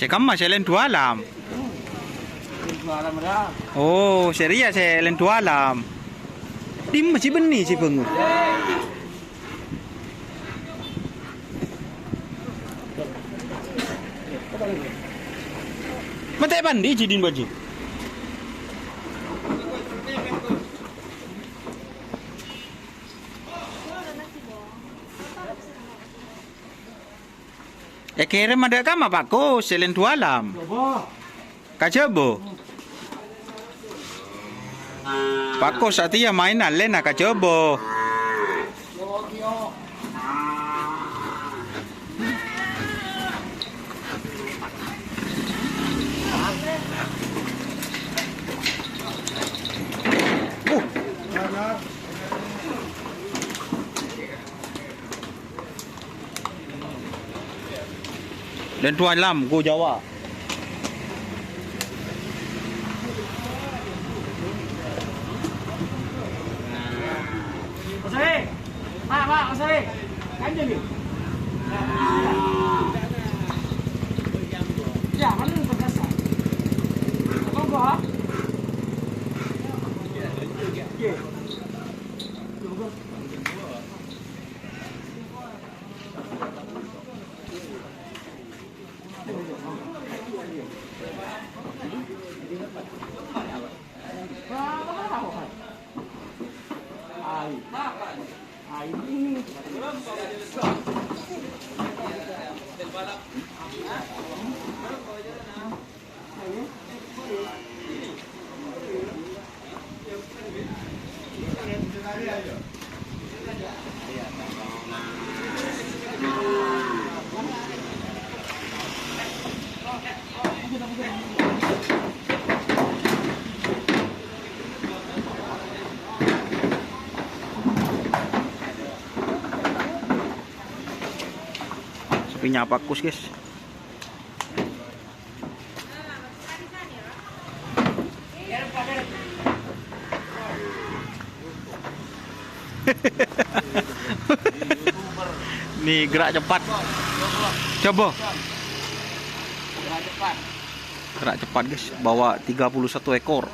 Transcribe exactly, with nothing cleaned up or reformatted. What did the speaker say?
Sè kamma sè lèn dualam. Oh, sè rèya sè lèn dualam. Dimma sè bânnè sè bângon? Matè pandi jidin baji. Èkèrèm adâ' kamma, Pak Kus, sè lèn dualam. Ka Jhâbâ. Pak Kus satèya maèna lèna ka Jhâbâ. Lèn dualam, go Jawa. Pak, Pak, Pak Sari. Kanjeng, ya? Ya, mana yang terbiasa? Apa gua? Iya. Sepinya Pak Kus, guys. Nih, gerak cepat. Coba. Gerak cepat, guys. Bawa tiga puluh satu ekor.